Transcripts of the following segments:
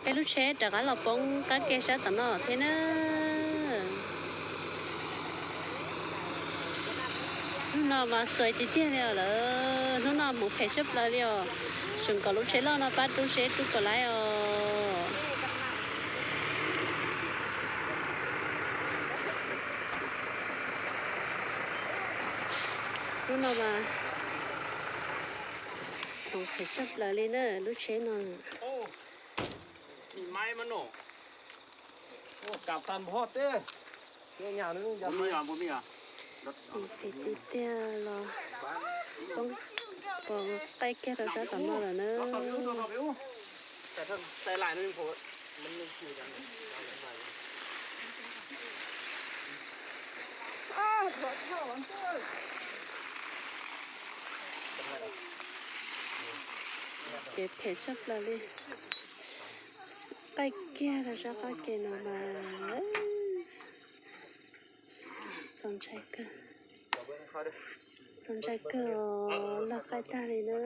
Peb lub tsheb rov qab los poob qab ke sab tom no thiab na. Hnub no mas xuav tiag tiag li os lawm, hnub no hmoov phem sab plaws li os. Tseem kom lub tsheb loj no pab rub seb rub puas laib os. Hnub no mas hmoov phem sab plaws li na lub tsheb no. Phem tiag tiag los poob qaij kiag rau sab tom no lawm na. Kev phem tshaj plaws li. Qaij kiag rau sab qab ke no mas txaus ntshai kawg, txaus ntshai kawg, loj qaij tag li na.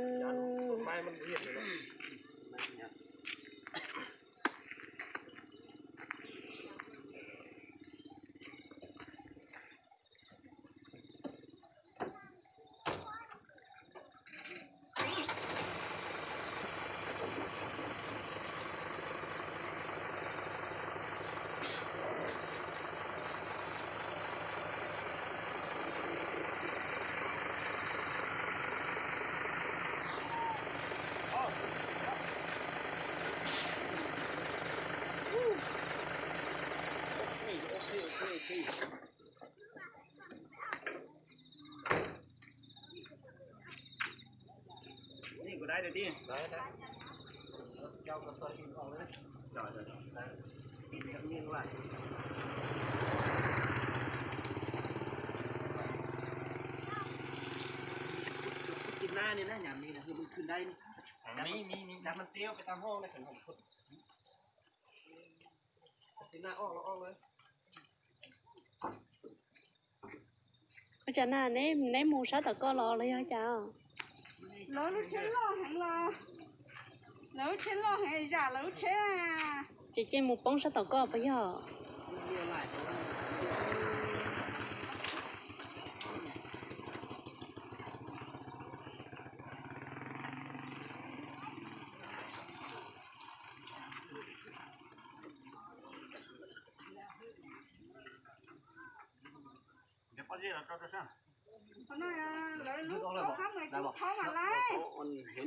Ua cas na, neb mus sab tom koj los los yog cas? Lawv lub tsheb loj heev los, lawv lub tsheb loj heev zam lawv lub tsheb. Ces ces mus poob sab tom koj puas yog? Lub thaub mas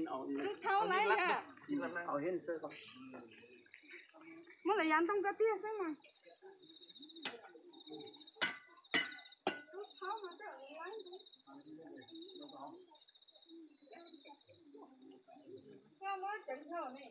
lawv, lub thaub mas lawv, lub thaub lawv. Muab lawv yav ntoo ko tiag xwb mas. Lub thaub mas lawv. Koj muab tseev dhau ne.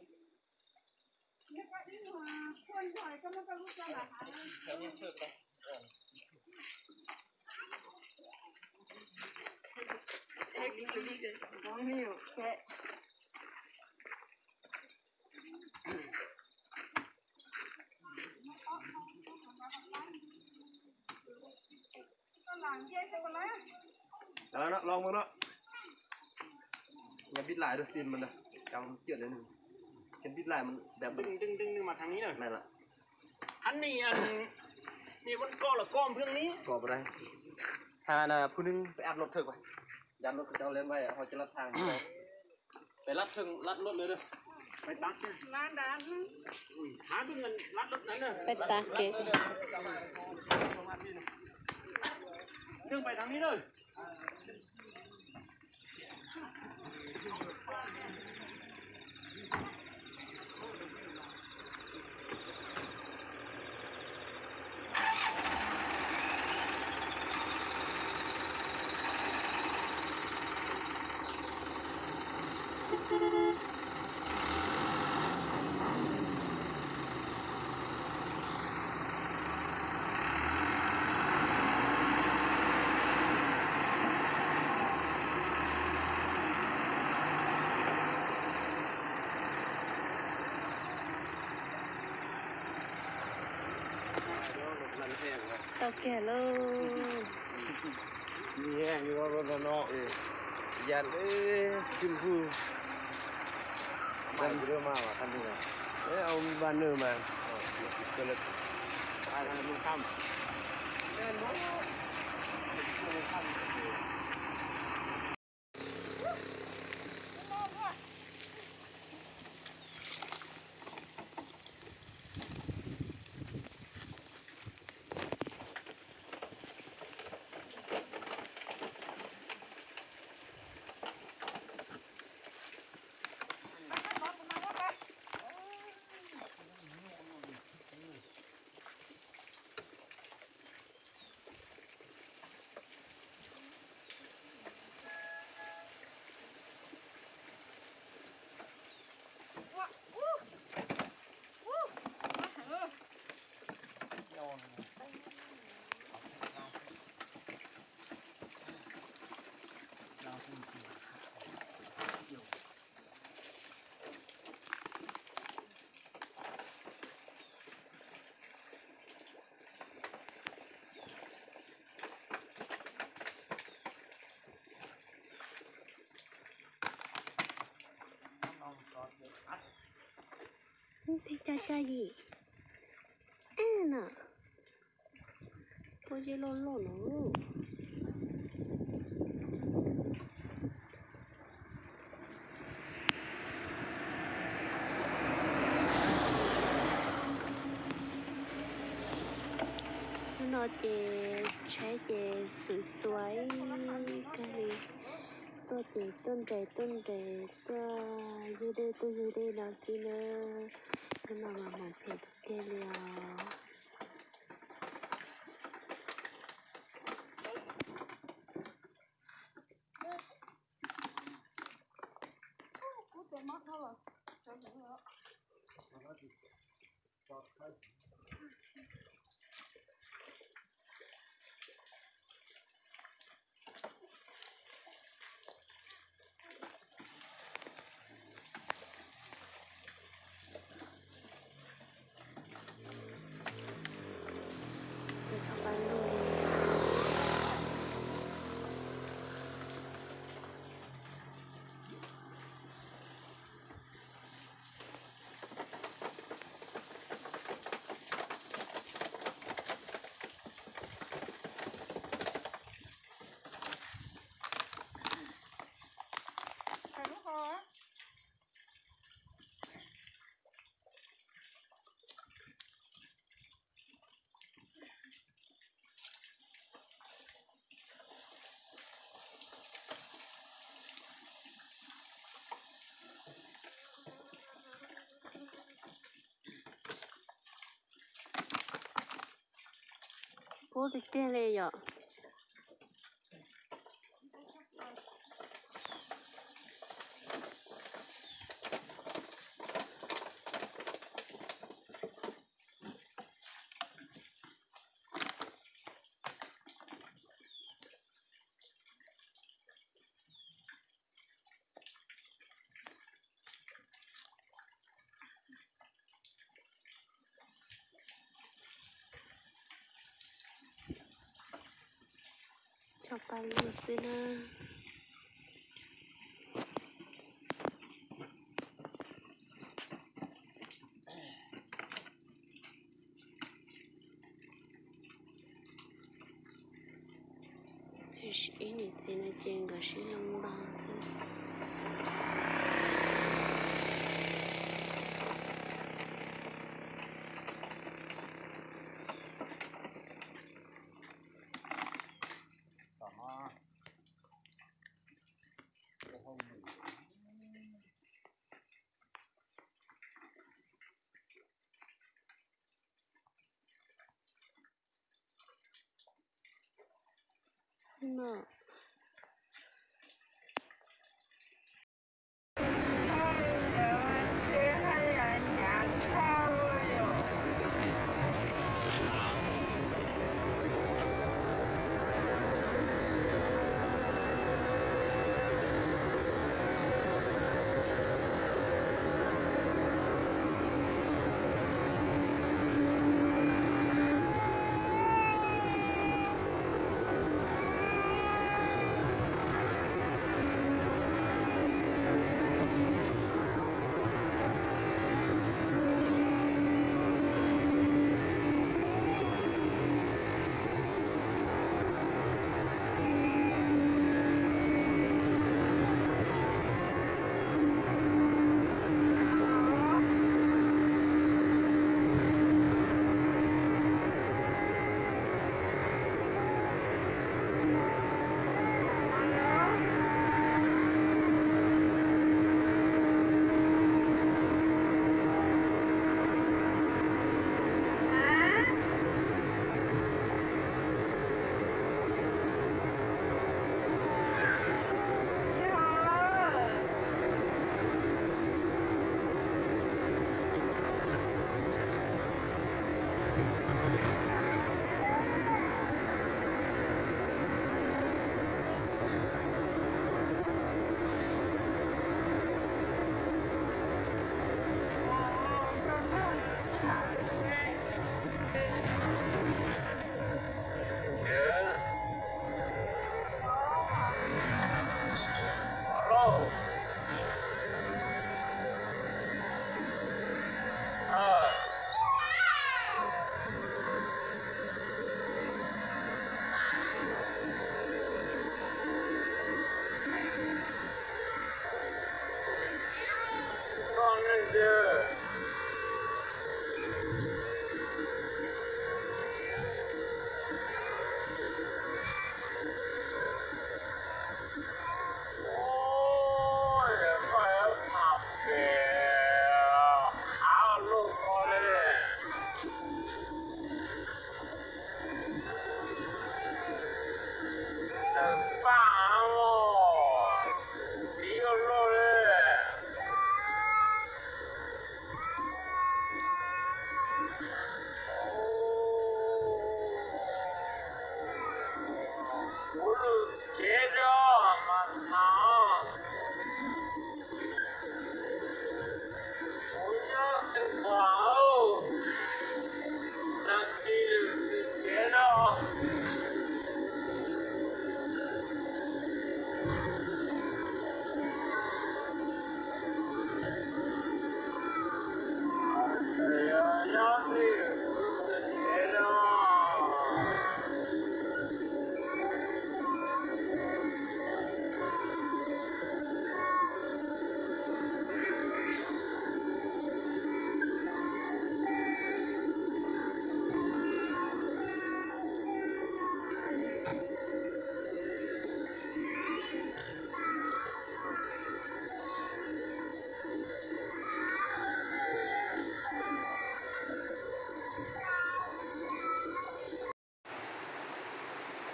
Los no, nhắm bít lại rồi tìm mình đây. Cháu chuyển lên. Nhắm bít lại mình đẹp. Đừng, đừng, đừng, đừng mà thằng ấy rồi. Này là. Anh này, anh, này vẫn co là co Hương ní. Co vào đây. Hà là phụ nữ phải áp luật thôi vậy. Dán luật cho cháu lên vai, họ cho lắp hàng. Phải lắp thừng, lắp luật nữa đây. Phải tắt chứ. Ui, hả, tôi mình lắp luật nữa nè. Phải tắt kìa. Đừng phải thằng ấy rồi. Tau kiag lauj. Nws mas. Peb coj coj yim na, puab yej loj loj no. Hnub no ces tsheb ces xwm xuav kawg li, tuaj ces tuaj nres tuaj nres, tuaj ywg dej tuaj ywg dej no xwb na. Hnub no mas mob plhws tiag tiag li os. Kub tiag tiag li yom. Tso pa lug xwb na. Ib niam txiv no ces nkawd sib hloov nto xwb.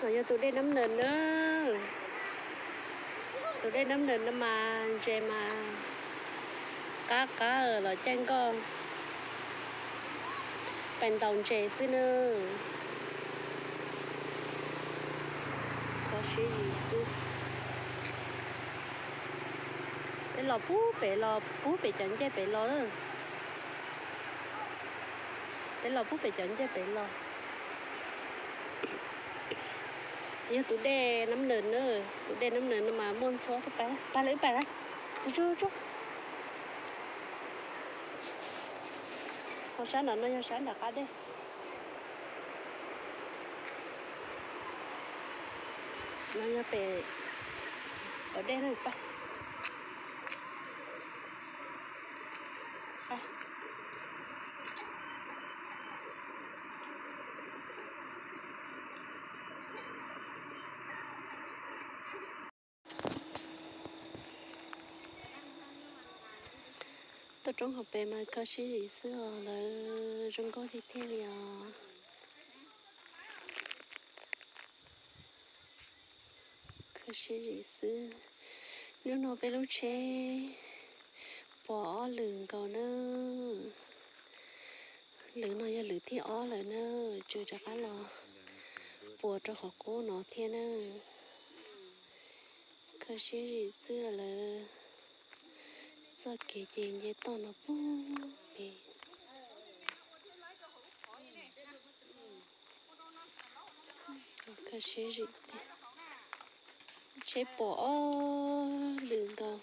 No yog tus dej Nab Nws na. Tus dej Nab Nws no mas ntses mas qab qab los caij nkoj pais ntaus ntses xwb na. Kho siab zim xwb. Peb los pub pem los pub pem cov ncej pem los. Peb los pub pem cov ncej pem los. Yog tus dej Nab Nws na, tus dej Nab Nws no mas muaj ntxhua. Pab lawv ib pab lawm. Tsuj tsuj. Ho sab nram no yog sab nram qab dej. No yog pem, pem dej na pab. Tuaj roob hauv pes mas kho siab zim xwb os, lawv zoo nkauj tiag tiag li os. Kho siab zim xwb. Hnub no peb lub tsheb puas ob lwm nkaus na. Lwm no yog lwm thib ob lawm na, tseem rov qab los puas rau qhov qub no thiab na. Kho siab zim xwb lawm. Txoj kev ces nce toj no pug pem. Kho siab zim tiag. Tsheb puas ob lwm nkaus.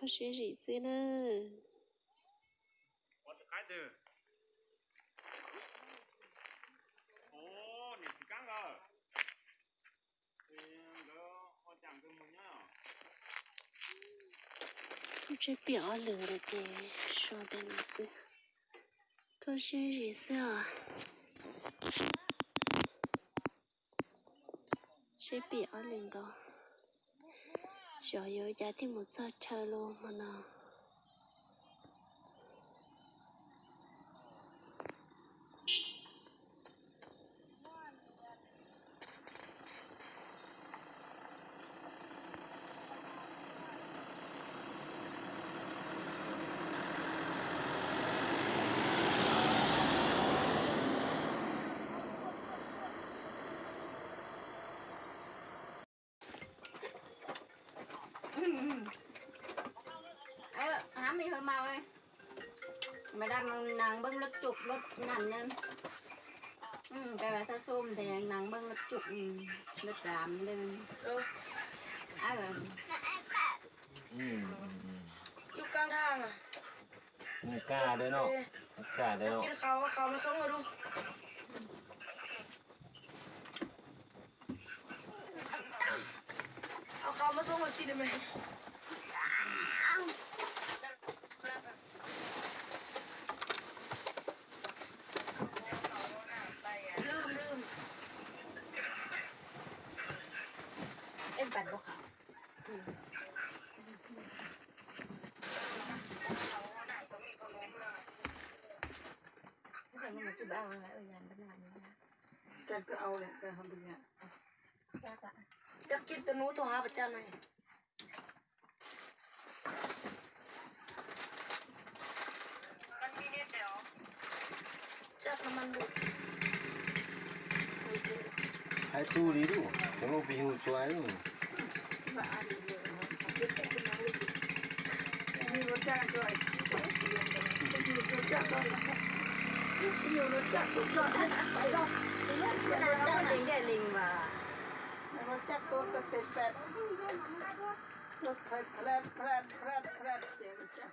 Kho siab zim xwb na. Lub tsheb piam ob lwm nkaus ces so tej no xwb. Kho siab zim xwb os. Tsheb piam ob lwm nkaus. Xyov yuav cas thiaj mus txog chaw los hmo no. Hab me hawv mas, mas dab mas nang npeb lub tsum lub nag ne, peb mas xab xub tes nang npeb lub tsum lub ram le. Yus kaj dhaj, kaj dhaj no, kaj dhaj no. Em bật vào khẩu. Cái này nhưng mà chưa bao, ở nhà bên ngoài nữa. Cái cứ ao này, cái không được nhà. Chắc là. Chắc kít tôi nút thôi hả, bà cha này. Hais txuj li lub, cov lub pis hu txuas lub. Ntawm li mas. Phet phet phet phet, xev tsev.